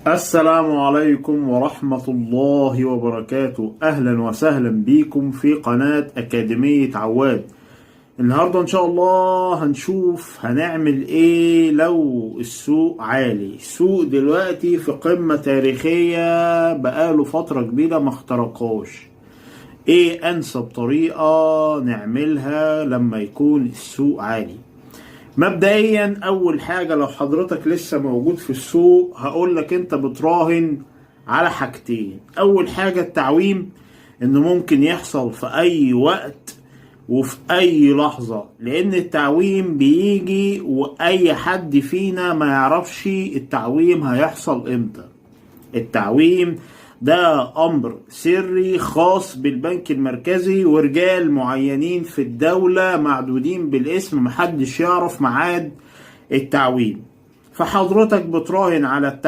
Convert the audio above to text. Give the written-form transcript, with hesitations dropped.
السلام عليكم ورحمة الله وبركاته. أهلا وسهلا بيكم في قناة أكاديمية عواد. النهاردة إن شاء الله هنشوف هنعمل إيه لو السوق عالي. السوق دلوقتي في قمة تاريخية بقاله فترة كبيرة ما اخترقهاش. إيه أنسب طريقة نعملها لما يكون السوق عالي؟ مبدئيا اول حاجة، لو حضرتك لسه موجود في السوق هقول لك انت بتراهن على حاجتين. اول حاجة التعويم، انه ممكن يحصل في اي وقت وفي اي لحظة، لان التعويم بيجي واي حد فينا ما يعرفش التعويم هيحصل امتى. التعويم ده امر سري خاص بالبنك المركزي ورجال معينين في الدولة معدودين بالاسم، محدش يعرف ميعاد التعويم. فحضرتك بتراهن على التعويم.